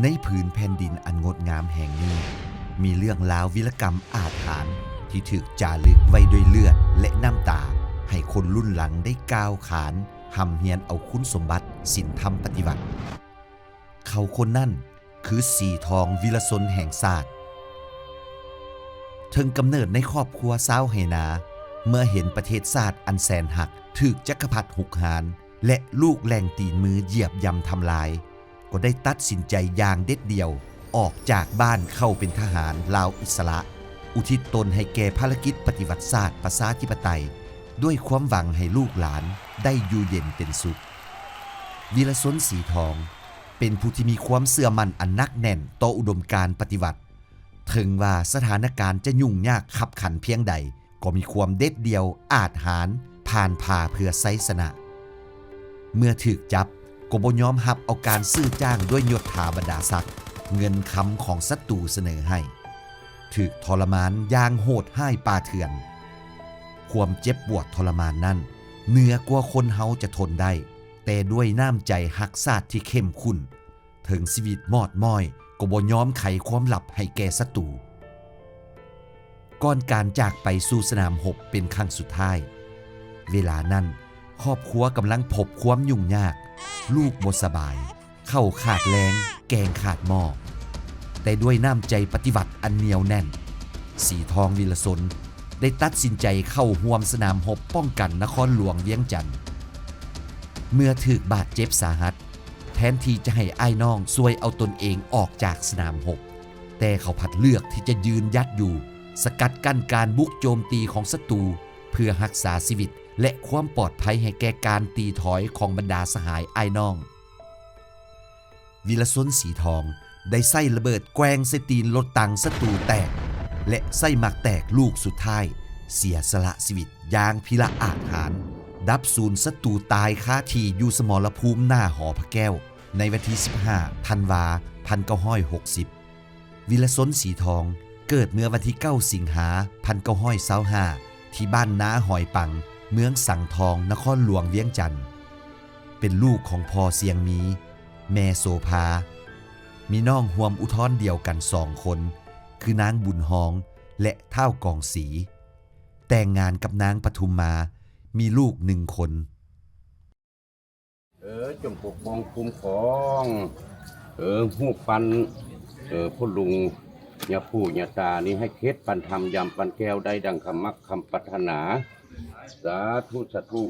ໃນຜືນແຜ່ນດິນອັນງົດງາມແຫ່ງນີ້ ມີເລື່ອງລາວວິລະກຳອາດຫານທີ່ຖືກຈາລຶກໄວ້ດ້ວຍເລືອດ ແລະ ນ້ຳຕາ ໃຫ້ຄົນລຸ້ນຫຼັງໄດ້ກ່າວຂານ ຮ່ຳຮຽນເອົາຄຸນສົມບັດສິນທຳປະຕິວັດ. ເຂົາຄົນນັ້ນຄືສີທອງ ວິລະຊົນແຫ່ງຊາດ. ເຖິງກຳເນີດໃນຄອບຄົວຊາວໄຮ່ນາ, ເມື່ອເຫັນປະເທດຊາດອັນແສນຮັກຖືກຈັກກະພັດຮຸກຮານ ແລະ ລູກແຫຼ່ງຕີນມືຢຽບຢຳທຳລາຍ, ກໍໄດ້ຕັດສິນໃຈຢ່າງເດັດດ່ຽວອອກຈາກບ້ານເຂົ້າເປັນທະຫານລາວອິດສະຫຼະ, ອຸທິດຕົນໃຫ້ແກ່ພາລະກິດປະຕິວັດຊາດປະຊາທິປະໄຕ ດ້ວຍຄວາມຫວັງໃຫ້ລູກຫຼານໄດ້ຢູ່ເຢັນເປັນສຸກ. ວິລະຊົນ ສີທອງ ເປັນຜູ້ທີ່ມີຄວາມເຊື່ອໝັ້ນອັນໜັກແໜ້ນຕໍ່ອຸດົມການປະຕິວັດ. ເຖິງວ່າສະຖານະການຈະຫຍຸ້ງຍາກຄັບຂັນພຽງໃດ, ກໍມີຄວາມເດັດດ່ຽວອາດຫານ ຜ່ານຜ່າເພື່ອໄຊຊະນະ. ເມື່ອຖືກຈັບ ກໍບໍ່ຍອມຮັບເອົາການຊື້ຈ້າງດ້ວຍຍົດຖາບັນດາສັກ, ເງິນຄຳຂອງສັດຕູສະເໜີໃຫ້. ຖືກທໍລະມານຢ່າງໂຫດຮ້າຍປ່າເຖື່ອນ. ຄວາມເຈັບປວດທໍລະມານນັ້ນ ເໜືອກວ່າຄົນເຮົາຈະທົນໄດ້, ແຕ່ດ້ວຍນ້ຳໃຈຮັກຊາດທີ່ເຂັ້ມຂຸ້ນ, ເຖິງຊີວິດມອດມ້ອຍກໍບໍ່ຍອມໄຂຄວາມລັບໃຫ້ແກ່ສັດຕູ. ກ່ອນການຈາກໄປສູ່ສະໜາມຮົບເປັນຄັ້ງສຸດທ້າຍ, ເວລານັ້ນຄອບຄົວກຳລັງພົບຄວາມຫຍຸ້ງຍາກ, ລູກບໍ່ສະບາຍ, ເຂົ້າຂາດແລງ, ແກງຂາດໝໍ້, ແຕ່ດ້ວຍນ້ຳໃຈປະຕິວັດອັນໜຽວແໜ້ນ, ສີທອງ ວິລະຊົນ ໄດ້ຕັດສິນໃຈເຂົ້າຮ່ວມສະໜາມຮົບປ້ອງກັນນະຄອນຫຼວງວຽງຈັນ. ເມື່ອຖືກບາດເຈັບສາຫັດ, ແທນທີ່ຈະໃຫ້ອ້າຍນ້ອງຊ່ວຍເອົາຕົນເອງອອກຈາກສະໜາມຮົບ, ແຕ່ເຂົາພັດເລືອກທີ່ຈະຢືນຢັດຢູ່, ສະກັດກັ້ນການບຸກໂຈມຕີຂອງສັດຕູ ເພື່ອຮັກສາຊີວິດ ແລະ ຄວາມປອດໄພໃຫ້ແກ່ການຕີຖອຍຂອງບັນດາສະຫາຍອ້າຍນ້ອງ. ວິລະຊົນ ສີທອງ ໄດ້ໃຊ້ລະເບີດແກວ່ງໃສ່ຕີນລົດຕັງສັດຕູແຕກ ແລະ ໃຊ້ໝາກແຕກລູກສຸດທ້າຍ ເສຍສະຫຼະຊີວິດຢ່າງພິລະອາດຫານ, ດັບສູນສັດຕູຕາຍຄາທີ່ຢູ່ສະໝໍລະພູມໜ້າຫໍພະແກ້ວ ໃນວັນທີສິບຫ້າ ທັນວາ ພັນເກົ້າຮ້ອຍຫົກສິບ. ວິລະຊົນ ສີທອງ ເກີດເມື່ອວັນທີເກົ້າ ສິງຫາ ພັນເກົ້າຮ້ອຍຊາວຫ້າ ທີ່ບ້ານນາຫອຍປັງ ເມືອງສັງທອງ ນະຄອນຫຼວງວຽງຈັນ. ເປັນລູກຂອງພໍ່ສຽງມີ, ແມ່ໂສພາ, ມີນ້ອງຮ່ວມອຸທອນດຽວກັນສອງຄົນ ຄືນາງບຸນຮອງ ແລະ ທ້າວກອງສີ. ແຕ່ງງານກັບນາງປະທຸມມາ, ມີລູກໜຶ່ງຄົນ. ເອີ ຈົ່ງປົກປ້ອງຄຸ້ມຄອງ, ເອີ ຮູບປັ້ນ, ເອີ ພໍ່ລຸງ ຍາປູ່ຍາຕານີ້ ໃຫ້ເຂດປັນທຳ ຢາມປັນແກ້ວ ໄດ້ດັ່ງຄຳມັກຄຳປາດຖະໜາ. ສາທຸ ສາທຸ.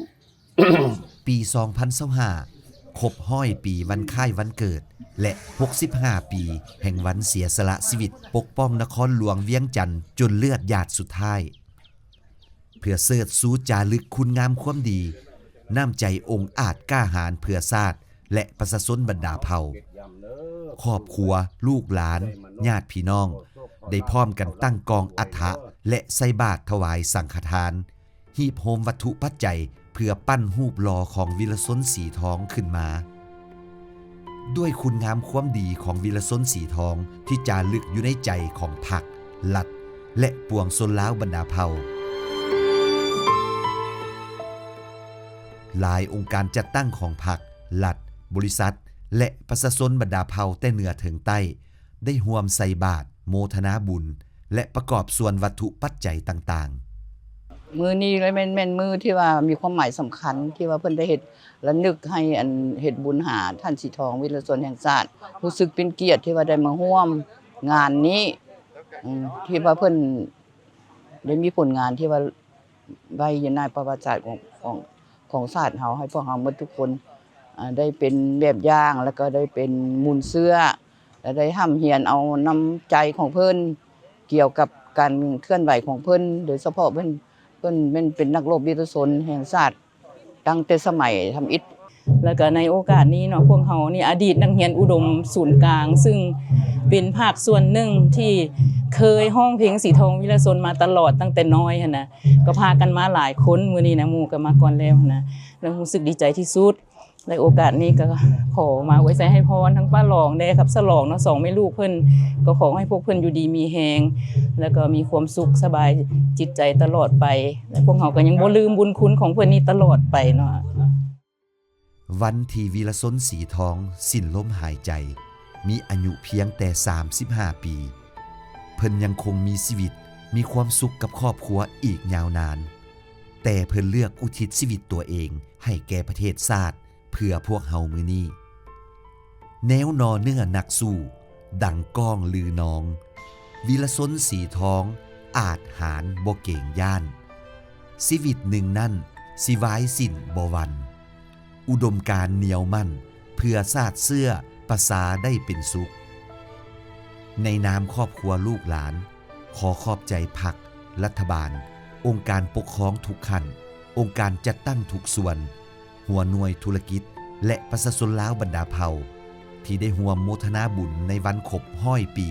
ປີສອງພັນຊາວຫ້າ ຄົບຮ້ອຍປີວັນຄ້າຍວັນເກີດ ແລະ ຫົກສິບຫ້າປີແຫ່ງວັນເສຍສະຫຼະຊີວິດປົກປ້ອງນະຄອນຫຼວງວຽງຈັນຈົນເລືອດຫຍາດສຸດທ້າຍ. ເພື່ອເຊີດຊູຈາລຶກຄຸນງາມຄວາມດີ, ນ້ຳໃຈອົງອາດກ້າຫານເພື່ອຊາດ ແລະ ປະຊາຊົນບັນດາເຜົ່າ, ຄອບຄົວ, ລູກຫຼານ, ຍາດພີ່ນ້ອງ ໄດ້ພ້ອມກັນຕັ້ງກອງອັດຖະ ແລະ ໃສ່ບາດຖວາຍສັງຄະທານ, ຮີບໂຮມວັດຖຸປັດໄຈ ເພື່ອປັ້ນຮູບຫຼໍ່ຂອງວິລະຊົນ ສີທອງ ຂຶ້ນມາ. ດ້ວຍຄຸນງາມຄວາມດີຂອງວິລະຊົນ ສີທອງ ທີ່ຈາລຶກຢູ່ໃນໃຈຂອງພັກ, ລັດ ແລະ ປວງຊົນລາວບັນດາເຜົ່າ, ຫຼາຍອົງການຈັດຕັ້ງຂອງພັກ, ລັດ, ບໍລິສັດ ແລະ ປະຊາຊົນບັນດາເຜົ່າແຕ່ເໜືອເຖິງໃຕ້ ໄດ້ຮ່ວມໃສ່ບາດ, ໂມທະນາບຸນ ແລະ ປະກອບສ່ວນວັດຖຸປັດໄຈຕ່າງໆ. ມື້ນີ້ລະແມ່ນ ແມ່ນມື້ທີ່ວ່າມີຄວາມໝາຍສຳຄັນ ທີ່ວ່າເພິ່ນໄດ້ເຮັດ ລະນຶກໃຫ້ອັນເຮັດບຸນຫາທ່ານສີທອງ ວິລະຊົນແຫ່ງຊາດ. ຮູ້ສຶກເປັນກຽດທີ່ວ່າໄດ້ມາຮ່ວມງານນີ້ ອືມ ທີ່ວ່າເພິ່ນໄດ້ມີຜົນງານທີ່ວ່າໄວ້ຢູ່ໃນປະຫວັດສາດຂອງ ຂອງ ຂອງຊາດເຮົາ ໃຫ້ພວກເຮົາໝົດທຸກຄົນ ອາ ໄດ້ເປັນແບບຢ່າງ ແລ້ວກໍໄດ້ເປັນມູນເຊື້ອ ແລະ ໄດ້ຮ່ຳຮຽນເອົານ້ຳໃຈຂອງເພິ່ນ ກ່ຽວກັບການເຄື່ອນໄຫວຂອງເພິ່ນ ໂດຍສະເພາະເພິ່ນ ເພິ່ນແມ່ນເປັນນັກລົບວິລະຊົນແຫ່ງຊາດ ຕັ້ງແຕ່ສະໄໝທຳອິດ. ແລ້ວກໍໃນໂອກາດນີ້ເນາະ ພວກເຮົານີ້ອະດີດນັກຮຽນອຸດົມສູນກາງ ຊຶ່ງເປັນພາກສ່ວນໜຶ່ງທີ່ເຄີຍຮ້ອງເພງສີທອງ ວິລະຊົນ ມາຕະຫຼອດຕັ້ງແຕ່ນ້ອຍຫັ້ນນະ ກໍພາກັນມາຫຼາຍຄົນ. ມື້ນີ້ນະ ໝູ່ກໍມາກ່ອນແລ້ວຫັ້ນນະ ແລ້ວຮູ້ສຶກດີໃຈທີ່ສຸດ. ໃນໂອກາດນີ້ກໍຂໍມາອວຍໄຊໃຫ້ພອນທັງປ້າຫຼອງແດ່ກັບສະຫຼອງເນາະ ສອງແມ່ລູກເພິ່ນ ກໍຂໍໃຫ້ພວກເພິ່ນຢູ່ດີມີແຮງ ແລ້ວກໍມີຄວາມສຸກສະບາຍຈິດໃຈຕະຫຼອດໄປ ແລະ ພວກເຮົາກໍຍັງບໍ່ລືມບຸນຄຸນຂອງເພິ່ນນີ້ຕະຫຼອດໄປເນາະ. ວັນທີ່ວິລະຊົນ ສີທອງ ສິ້ນລົມຫາຍໃຈ ມີອາຍຸພຽງແຕ່ສາມສິບຫ້າປີ. ເພິ່ນຍັງຄົງມີຊີວິດ, ມີຄວາມສຸກກັບຄອບຄົວອີກຍາວນານ, ແຕ່ເພິ່ນເລືອກອຸທິດຊີວິດຕົວເອງໃຫ້ແກ່ປະເທດຊາດ ເພື່ອພວກເຮົາມື້ນີ້. ແນວໜໍ່ເນື້ອນັກສູ້ ດັງກ້ອງລືນອງ, ວິລະຊົນສີທອງ ອາດຫານບໍ່ເກງຢ້ານ. ຊີວິດໜຶ່ງນັ້ນ ຊິວາຍສິ້ນບໍ່ຫວັ່ນ. ອຸດົມການໜຽວໝັ້ນ ເພື່ອຊາດເຊື້ອປະຊາໄດ້ເປັນສຸກ. ໃນນາມຄອບຄົວລູກຫຼານ, ຂໍຂອບໃຈພັກ, ລັດຖະບານ, ອົງການປົກຄອງທຸກຂັ້ນ, ອົງການຈັດຕັ້ງທຸກສ່ວນ, ຫົວໜ່ວຍທຸລະກິດ ແລະ ປະຊາຊົນລາວບັນດາເຜົ່າ ທີ່ໄດ້ຮ່ວມໂມທະນາບຸນໃນວັນຄົບຮ້ອຍປີ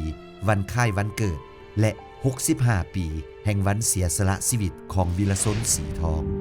ວັນຄ້າຍວັນເກີດ ແລະ ຫົກສິບຫ້າປີ ແຫ່ງວັນເສຍສະຫຼະຊີວິດຂອງວິລະຊົນ ສີທອງ.